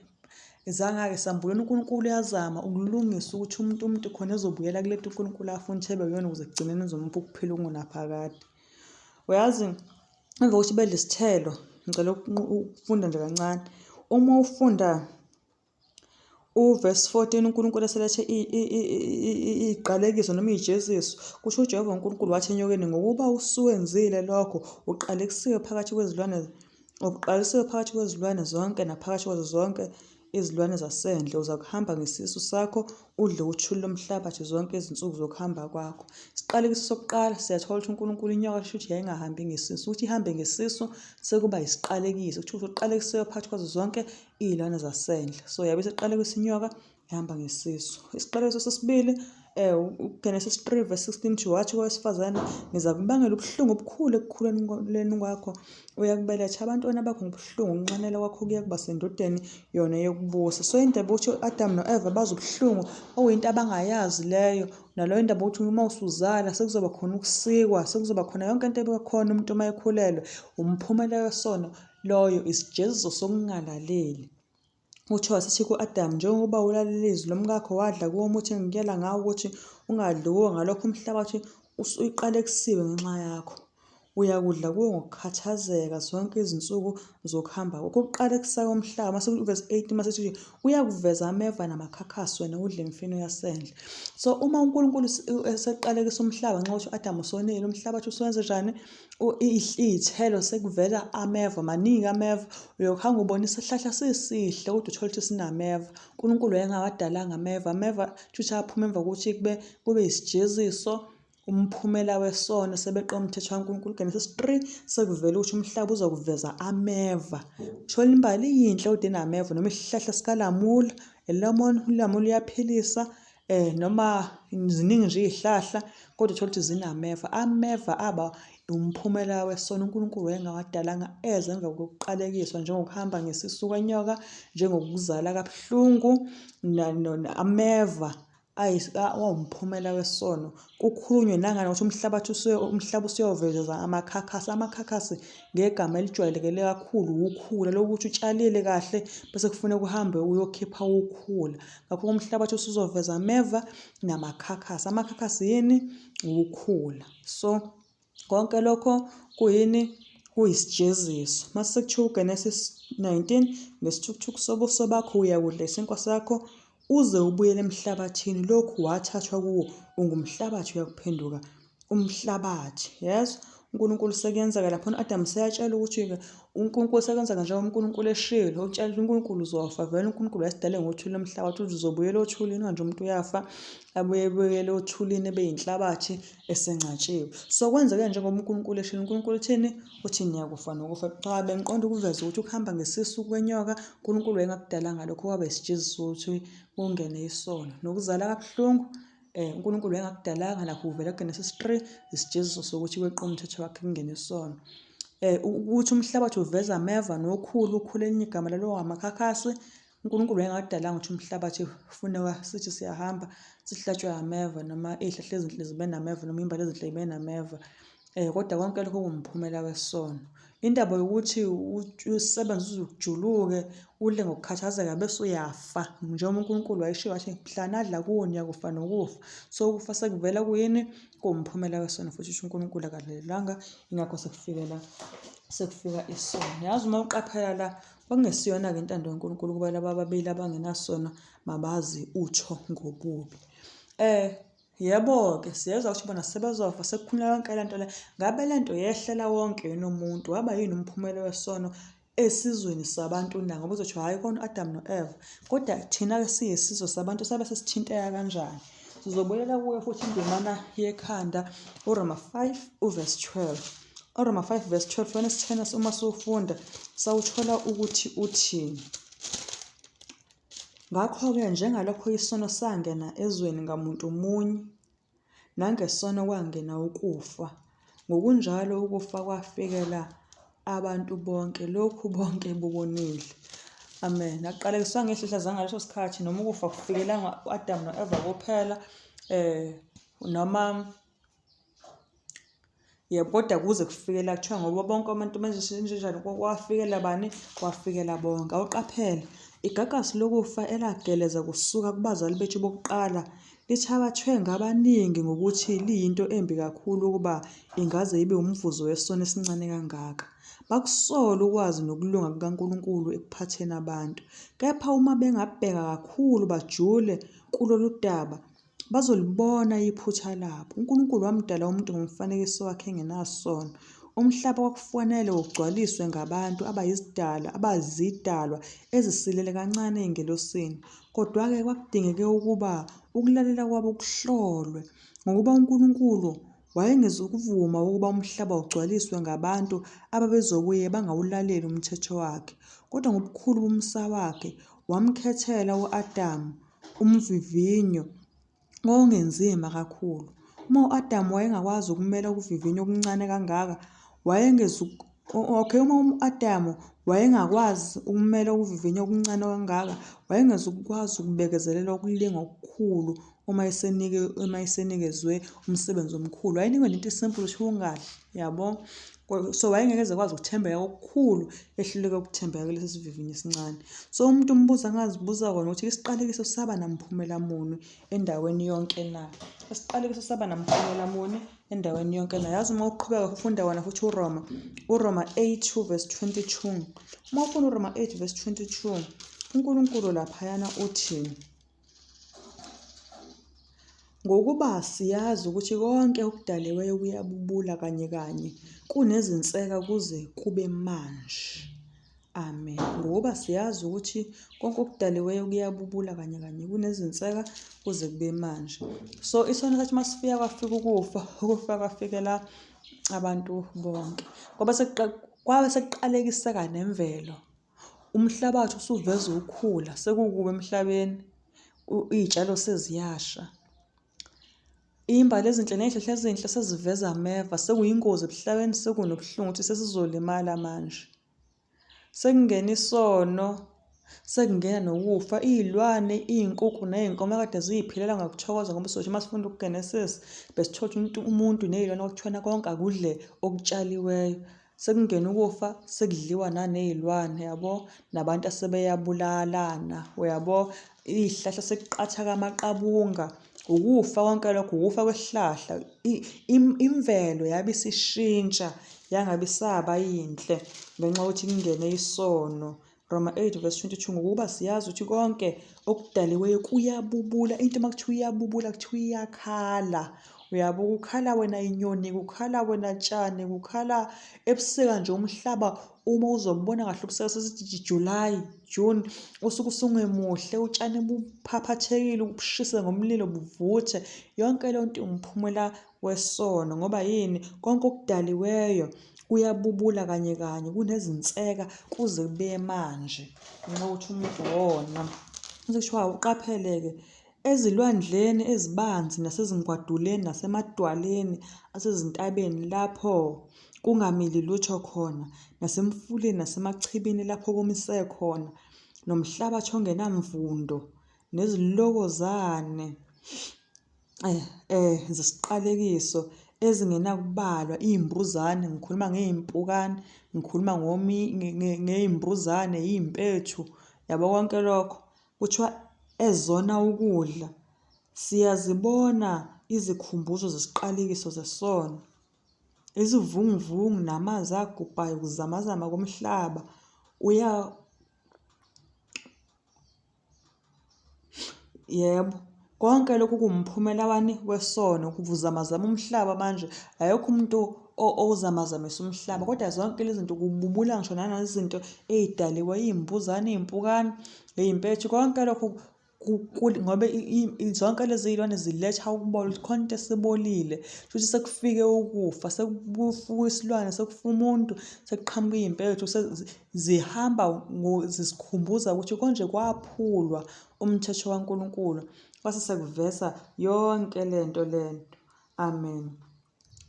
zangake sambulweni uNkulunkulu uyazama ukulungisa ukuthi umuntu umuntu khona ezobuyela kulento uNkulunkulu afuna ukuthi ebe kuyona ukuze ekugcineni ezomupha ukuphila okungunaphakade. Uyazi emva kokuthi bedle isithelo ngicela ukufunda nje kancane uma ufunda uvesi 14 uNkulunkulu eselethe iziqalekiso noma izijeziso kusho uJehova uNkulunkulu wathi enyokeni ngokuba usuwenzile lokho uqalekisiwe phakathi kwezilwane Ubuqalisiwe phakathi kwezilwane zonke naphakathi kwazo zonke izilwane zasendle, uzakuhamba ngesisu sakho, udle uthuli lomhlabathi zonke izinsuku zokuhamba kwakho. Isiqalekiso sokuqala siyathola ukuthi uNkulunkulu inyoka kusho ukuthi yayingahambi ngesisu, ukuthi ihambe ngesisu sekuba yisiqalekiso, kusho ukuthi uqalekisiwe phakathi kwazo zonke iy'lwane zasendle. So yabe isiqalekisa inyoka ihamba ngesisu. Isiqalekiso sesibili uGenesis 3 verse 16 to wathi kowesifazane, ngizakubangela ubuhlungu obukhulu ekukhuleni kwakho, uyakubeletha abantwana bakho ngobuhlungu, ukunxanela kwakho kuyakuba sendodeni yona eyokubusa. So indaba yokuthi u-Adam no-Eva bazi ubuhlungu okuyinto abangayazi leyo, naleyo indaba yokuthi uma usuzala sekuzoba khona ukusikwa, sekuzoba khona yonke into eba khona umuntu uma ekhulelwe, umphumela wesono loyo, isijeziso sokungalaleli. Kuthiwa sithi ku-Adamu, njengoba ulalela izwi lomkakho wadla kuwo umuthi engikuyala ngawo ukuthi ungadli kuwo, ngalokho umhlabathi usuqalekisiwe ngenxa yakho. Uyakudla kuwo ngokukhathazeka zonke izinsuku zokuhamba kwakho. Ukuqalekisa komhlaba, mase uvesi 8 mase sithi uyakuveza ameva namakhakhasi wena udle imifino yasendle. So uma uNkulunkulu eseqalekisa umhlaba nxa uthi u-Adamu usonile, umhlabathi usuwenze njani? Iy'thelo sekuvela ameva, maningi ameva. Uyokuhamba ubona isihlahla sisihle kodwa uthole ukuthi sinameva. UNkulunkulu wayengawadalanga ameva, ameva kushuthi aphuma emva kokuthi kube kube isijeziso, umphumela wesono sebeqe umthetho kaNkulunkulu. Genesis 3 sekuvela ukuthi umhlaba uzokuveza ameva. Thola imbali iyinhle kodwa inameva noma isihlahla sikalamula, ilemon, ulamula uyaphilisa. Noma ziningi nje iy'hlahla kodwa uthole ukuthi zinameva. Ameva aba umphumela wesono uNkulunkulu wayengawadalanga eza emva kokuqalekiswa njengokuhamba ngesisu kwenyoka, njengokuzala kabuhlungu, ameva awumphumela wesono. Kukhulunywe nangani ukuthi umhlabathi umhlaba usuyoveza amakhakhasi. Amakhakhasi ngegama elijwayelekele kakhulu wukhula, lokuthi utshalile kahle bese kufuneka uhambe uyokhipha ukhula. Ngakho umhlabathi usuzoveza ameva namakhakhasi. Amakhakhasi yini? Ukukhula. So konke lokho kuyini? Kuyisijeziso. Mase sekuthiwa uGenesis 19 ngesithukuthuku sobuso bakho uyakudla isinkwa sakho uze ubuyele emhlabathini lokhu wathathwa kuwo ungumhlabathi uyakuphenduka umhlabathi yes uNkulunkulu sekuyenzeka lapho u-Adam seyatshela ukuthi-ke uNkulunkulu sekwenzeka njengoba uNkulunkulu eshilo utshela ukuthi uNkulunkulu uzofa vele uNkulunkulu wayesidale ngothuli lomhlabathi ukuthi uzobuyela othulini kanje umuntu uyafa abuye ebuyele othulini ebe yinhlabathi esengcatshiwe so kwenzeke njengoba uNkulunkulu eshilo uNkulunkulu uthini uthi niyakufa nokufa cha bengiqonda ukuveza ukuthi ukuhamba ngesisu kwenyoka uNkulunkulu wayengakudalanga lokho kwaba isijeziso ukuthi kungene isono nokuzala kabuhlungu Eh uNkulunkulu wayengakudalanga nakho kuvela kuGenesis 3 isijeziso sokuthi kweqa umthetho wakhe kungene isono. Eh ukuthi umhlabathi uveza ameva nokhulu ukhulu elinye igama lalowo amakhakhasi uNkulunkulu wayengakudalanga ukuthi umhlabathi kufuneka sithi siyahamba sihlatshwe ameva noma iy'hlahla ezinhle zibe nameva noma iy'mbali ezinhle zibe nameva. Eh kodwa konke lokho kuwumphumela wesono. Indaba yokuthi usebenze uze ujuluke udle ngokukhathazeka bese uyafa njengoba uNkulunkulu wayeshiwo wathi mhla nadla kuwo niyakufa nokufa. So ukufa sekuvela kuyini? Kuwumphumela wesono futhi usho uNkulunkulu akalalelanga ingakho sekufikela sekufika isono. Yazi uma uqaphela la kwakungesiyona-ke intando kaNkulunkulu ukuba laba ababili abangenasono mabazi utho ngobubi. Eh Yebo-ke, siyezwa ukuthi bona sebezofa sekukhulunywa yonke le nto le. Ngabe le nto yehlela wonke yini umuntu? Waba yini umphumela wesono esizweni sabantu na? Ngoba kuzothiwa hhayi kona u-Adamu no-Eva. Kodwa thina-ke siyisizwe sabantu sabe sesithinteka kanjani? Sizobuyela kuyo futhi indimana yekhanda uRoma 5 uvesi 12. URoma 5 verse 12 wena sithena uma siwufunda sawuthola ukuthi uthini. Ngakho-ke njengalokho isono sangena ezweni ngamuntu munye, nangesono kwangena ukufa, ngokunjalo ukufa kwafikela abantu bonke, lokhu bonke bukonile. Amen. Akuqalekiswanga iy'hlahla zangaleso sikhathi noma ukufa kufikelanga u-Adamu no-Eva kuphela, noma Yebo, kodwa kuze kufike la kuthiwa ngoba bonke abantu manje njani kwafikela bani? Kwafikela bonke. Awuqaphele, igagasi lokufa elageleza kusuka kubazali bethu bokuqala lithabathwe ngabaningi ngokuthi liyinto embi kakhulu ukuba ingaze ibe umvuzo wesono esincane kangaka. Bakusola ukwazi nokulunga kukaNkulunkulu ekuphatheni abantu. Kepha uma bengabheka kakhulu bajule kulolu daba, Bazolibona iphutha labo. UNkulunkulu wamdala umuntu ngomfanekiso wakhe engenasono. Umhlaba kwakufanele ugcwaliswe ngabantu abayizidalwa, abazidalwa ezisilele kancane ey'ngelosini. Kodwa-ke kwakudingeke ukuba ukulalela kwabo kuhlolwe, ngokuba uNkulunkulu wayengezukuvuma ukuba umhlaba ugcwaliswe ngabantu ababezobuye bangawulaleli umthetho wakhe. Kodwa ngobukhulu bomusa wakhe, wamkhethela u-Adamu umvivinyo owawungenzima kakhulu. Uma u-Adamu wayengakwazi ukumela ukuvivinywa okuncane kangaka, wayengezu okay, uma u-Adamu wayengakwazi ukumela ukuvivinywa okuncane kangaka, wayengezukukwazi ukubekezelela ukulingwa okukhulu uma esenike uma esenikezwe umsebenzi omkhulu. Wayenikwe nje into esimple ukuthi ungadli, yabo. So wayengeke eze kwazi ukuthembeka okukhulu ehluleka ukuthembeka kulesi sivivinyo esincane. So umuntu umbuzo angazibuza kona ukuthi isiqalekiso saba namphumela muni endaweni yonke na? Isiqalekiso saba namphumela muni endaweni yonke na? Yazi uma uqhubeka ufunda wona futhi uRoma, uRoma 8 verse 22. Uma ufunda uRoma 8 verse 22, uNkulunkulu laphayana uthi Ngokuba siyazi ukuthi konke okudaliweyo kuyabubula kanye kanye kunezinseka kuze kube manje. Amen. Ngokuba siyazi ukuthi konke okudaliweyo kuyabubula kanye kanye kunezinseka kuze kube manje. So isono sathi masifika kwafika ukufa, ukufa kwafikela abantu bonke. Ngoba kwabe sekuqalekiseka nemvelo. Umhlabathi usuveza ukhula sekukubi emhlabeni, iy'tshalo seziyasha. Iy'mbali ezinhle ney'hlahla ezinhle seziveza ameva, sekuyingozi emhlabeni sekunobuhlungu ukuthi sesizolimala manje. Sekungena isono, sekungena nokufa, iy'lwane, iy'nkukhu ney'nkomo ekade ziy'philela ngokuthokoza ngoba sizothi uma sifunda ukuGenesis besithola ukuthi umuntu ney'lwane kwakuthiwa konke akudle okutshaliweyo. Sekungena ukufa sekudliwa naney'lwane yabo, nabantu asebeyabulalana uyabo, iy'hlahla sekuqathaka amaqabunga, ukufa konke lokho, ukufa kwesihlahla. Imvelo yabe isishintsha yangabe isaba yinhle ngenxa yokuthi kungene isono. Roma 8 verse 22 ngokuba siyazi ukuthi konke okudaliweyo kuyabubula. Into uma kuthiwa iyabubula kuthiwa iyakhala. Uyabo kukhala wena inyoni, kukhala wena tshani, kukhala ebusika nje umhlaba uma uzobona kahle ubusika sesithi July, June, usuke usungemuhle, utshani buphaphathekile, bushise ngomlilo buvuthe. Yonke leyo nto iwumphumela wesono ngoba yini? Konke okudaliweyo kuyabubula kanye kanye kunezinseka kuze kube manje ngenxa yokuthi umuntu wona. Kuthiwa uqaphele-ke ezilwandleni ezibanzi nasezingwaduleni nasemadwaleni asezintabeni lapho kungamili lutho khona, nasemfuleni nasemachibini lapho komise khona, nomhlabathi ongenamvundo, nezilokozane zesiqalekiso ezingenakubalwa, iy'mbuzane, ngikhuluma ngey'mpukane, ngikhuluma ngey'mbuzane, iy'mpethu, yabo konke lokho. Kuthiwa ezona ukudla, siyazibona izikhumbuzo zesiqalekiso zesono, izivunguvungu namanzi agubhayo, ukuzamazama komhlaba, uya Yebo, konke lokhu kuwumphumela wani? Wesono, kuzamazama umhlaba manje. Akekho umuntu ozamazamisa umhlaba kodwa zonke lezi zinto kububula ngisho nanazinto ey'daliwe, iy'mbuzane, iy'mpukane, iy'mpethu, konke lokhu ngoba zonke lezi zilwane ziletha ukubola ukuthi khona into esibolile. Shuthi sekufike ukufa, sekufa isilwane, sekufa umuntu, sekuqhamuka iy'mpethu zihamba zisikhumbuza ukuthi konje kwaphulwa umthetho kaNkulunkulu kwase sekuveza yonke lento lento. Amen.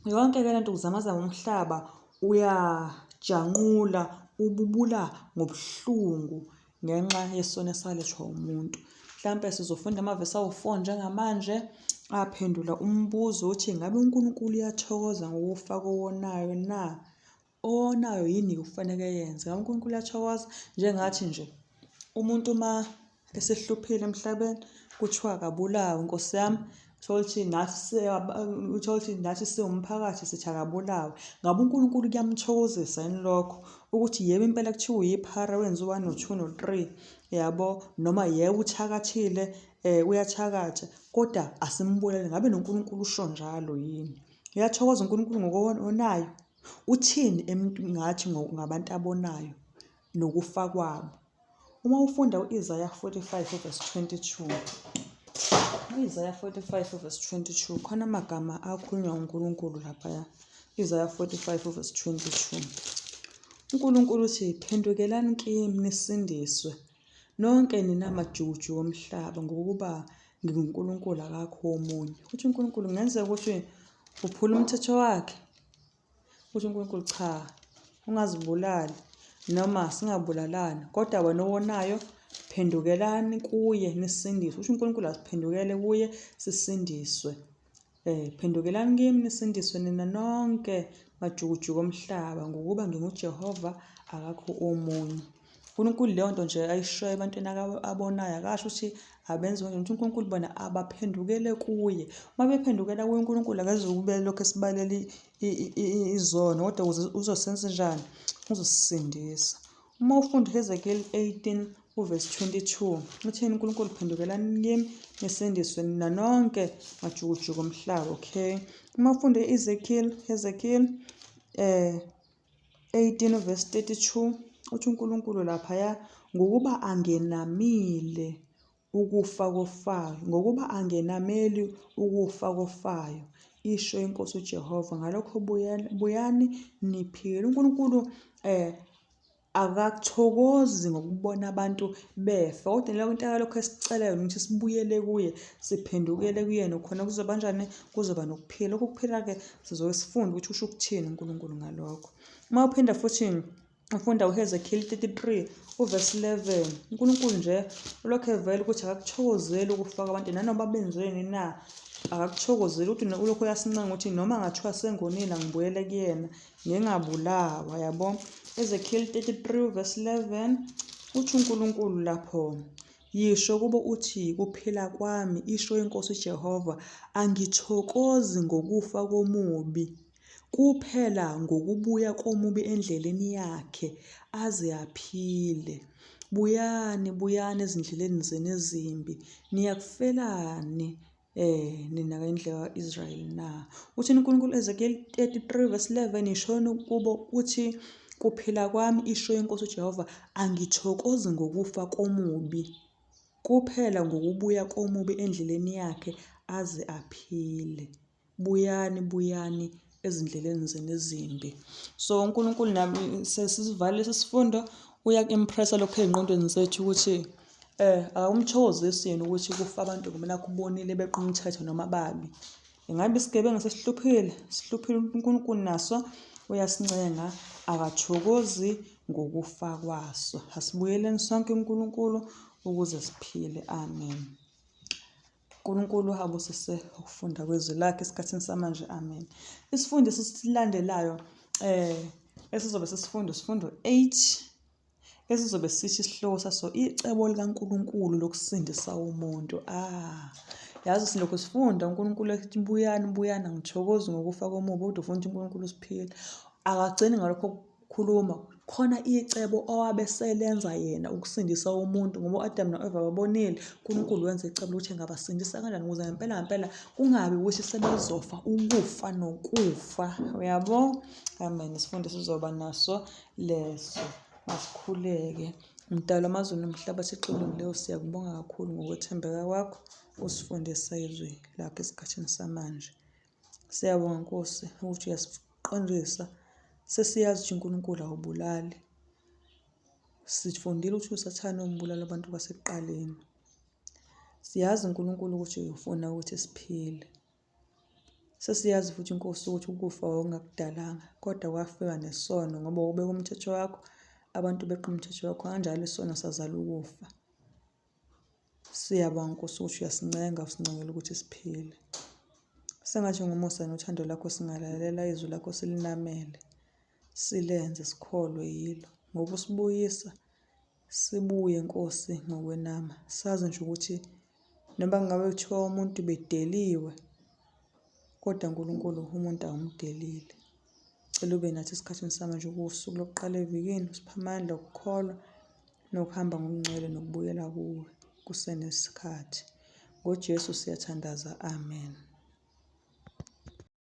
Yonke ke lento kuzamazama umhlaba uyajanqula ububula ngobuhlungu ngenxa yesono esalethwa umuntu. Mhlampe sizofunda amavesi awu-4 njengamanje aphendula umbuzo othi ngabe uNkulunkulu uyathokoza ngokufa kowonayo na? Owonayo yini kufanele eyenze? Ngabe uNkulunkulu uyathokoza? Njengathi nje umuntu uma esehluphile emhlabeni kuthiwa akabulawe nkosi yami uthole ukuthi nathi uthole ukuthi nathi siwumphakathi sithi akabulawe. Ngabe uNkulunkulu kuyamthokozisa yini lokho ukuthi yebo impela kuthiwa uyiphara wenza u-one no-two no-three yabo noma yebo uthakathile uyathakatha kodwa asimbulale ngabe noNkulunkulu usho njalo yini? Uyathokoza uNkulunkulu ngokonayo? Uthini ngathi ngabantu abonayo nokufa kwabo? Uma ufunda u-Isaya 45 verse 22, u-Isaya 45 verse 22, khona amagama akhulunywa uNkulunkulu laphaya. Isaya 45 verse 22. UNkulunkulu uthi, phendukelani kimi nisindiswe nonke nina majukujuku omhlaba, ngokuba nginguNkulunkulu akakho omunye. Uthi uNkulunkulu kungenzeka ukuthi uphula umthetho wakhe. Uthi uNkulunkulu cha, ungazibulali noma singabulalani, kodwa wena owonayo phendukelani kuye nisindiswe. Usho uNkulunkulu asiphendukele kuye sisindiswe. Phendukelani kimi nisindiswe nina nonke majukujuku omhlaba, ngokuba nginguJehova akakho omunye. UNkulunkulu leyo nto nje ayishoyo ebantwini abonayo akasho ukuthi abenze kanjani, ukuthi uNkulunkulu bona abaphendukele kuye. Uma bephendukela kuye uNkulunkulu akazukube lokhu esibalela izono kodwa uzosenza njani? Uzosisindisa. Uma ufunda uHezekeli 18 uvesi 22 uthini uNkulunkulu? Phendukelani kimi nisindiswe nina nonke majukujuku omhlaba. Okay, uma ufunda u-Ezekiel, Hezekiel 18 verse 32 uthi uNkulunkulu laphaya ngokuba angenamile ukufa kofayo, ngokuba angenameli ukufa kofayo, isho inkosi uJehova, ngalokho buyani niphile. UNkulunkulu akathokozi ngokubona abantu befa, kodwa leyo nto akalokhu esicela yona ukuthi sibuyele kuye, siphendukele kuyena, khona kuzoba njani? Kuzoba nokuphila. Lokhu kuphila-ke sizoke sifunde ukuthi usho ukuthini uNkulunkulu ngalokho. Uma uphinda futhi ufunda uHezekiel 33 uvesi 11, uNkulunkulu nje ulokhu evela ukuthi akakuthokozeli ukufa kwabantu nanoma benzeni na, akakuthokozeli ukuthi ulokhu uyasincenga ukuthi noma ngathiwa sengonile angibuyele kuyena ngingabulawa, yabo. Ezekiel 33 verse 11 uthi uNkulunkulu lapho, Yisho kubo uthi, Kuphila kwami, isho iNkosi uJehova, angithokozi ngokufa komubi, kuphela ngokubuya komubi endleleni yakhe, aze aphile. Buyani, buyani ezindleleni zenu ezimbi, niyakufelani nina kendlu ka-Israyeli na? Uthini uNkulunkulu Ezekiel 33 verse 11 yishoni kubo uthi kuphila kwami isho inkosi uJehova angithokozi ngokufa komubi kuphela ngokubuya komubi endleleni yakhe aze aphile. Buyani buyani ezindleleni zenu ezimbi. So uNkulunkulu nami sesivale lesi sifundo uyaku-impressa lokhu ey'ngqondweni zethu ukuthi akumthokozisi yena ukuthi kufa abantu ngoba nakhu ubonile beqa umthetho noma babi. Ingabe isigebengu sesihluphile? Sihluphile uNkulunkulu naso uyasincenga akathokozi ngokufa kwaso. Asibuyeleni sonke kuNkulunkulu ukuze siphile. Amen. UNkulunkulu abusise ukufunda kwezwi lakhe esikhathini samanje. Amen. Isifundo esisilandelayo esizobe sisifunda isifundo 8 esizobe sithi isihloko saso icebo likaNkulunkulu lokusindisa umuntu. Ah, yazi silokhu sifunda uNkulunkulu ethi buyani buyani angithokozi ngokufa komubi kodwa ufuna ukuthi uNkulunkulu usiphile. Akagcini ngalokho khuluma khona icebo owabe selenza yena ukusindisa umuntu ngoba u-Adam no-Eva babonile uNkulunkulu wenza icebo lokuthi engabasindisa kanjani ukuze ngempela ngempela kungabi ukuthi sebezofa ukufa nokufa uyabo. Amen. Isifundo sizoba naso leso. Masikhuleke. Mdali wamazulu nomhlaba Thixo olungileyo siyakubonga kakhulu ngokwethembeka kwakho usifundisa izwi lakho esikhathini samanje. Siyabonga Nkosi ukuthi uyasiqondisa. Sesiyazi ukuthi uNkulunkulu awubulali. Sifundile ukuthi uSathane umbulala abantu kwasekuqaleni. Siyazi uNkulunkulu ukuthi ufuna ukuthi siphile. Sesiyazi futhi Nkosi ukuthi ukufa wawungakudalanga kodwa kwafika nesono ngoba wawubeka umthetho wakho, abantu beqa umthetho wakho kanjalo isono sazala ukufa. Siyabonga Nkosi ukuthi uyasincenga usincengela ukuthi siphile. Sengathi ngomusa nothando lakho singalalela izwi lakho silinamele, silenze sikholwe yilo. Ngoba usibuyisa sibuye Nkosi ngokwenama. Sazi nje ukuthi noma kungabe kuthiwa umuntu bedeliwe kodwa uNkulunkulu umuntu awumdelile. Cela ube nathi esikhathini samanje kuwusuku lokuqala evikini usiphe amandla okukholwa nokuhamba ngokungcwele nokubuyela kuwe kusenesikhathi. NgoJesu siyathandaza. Amen.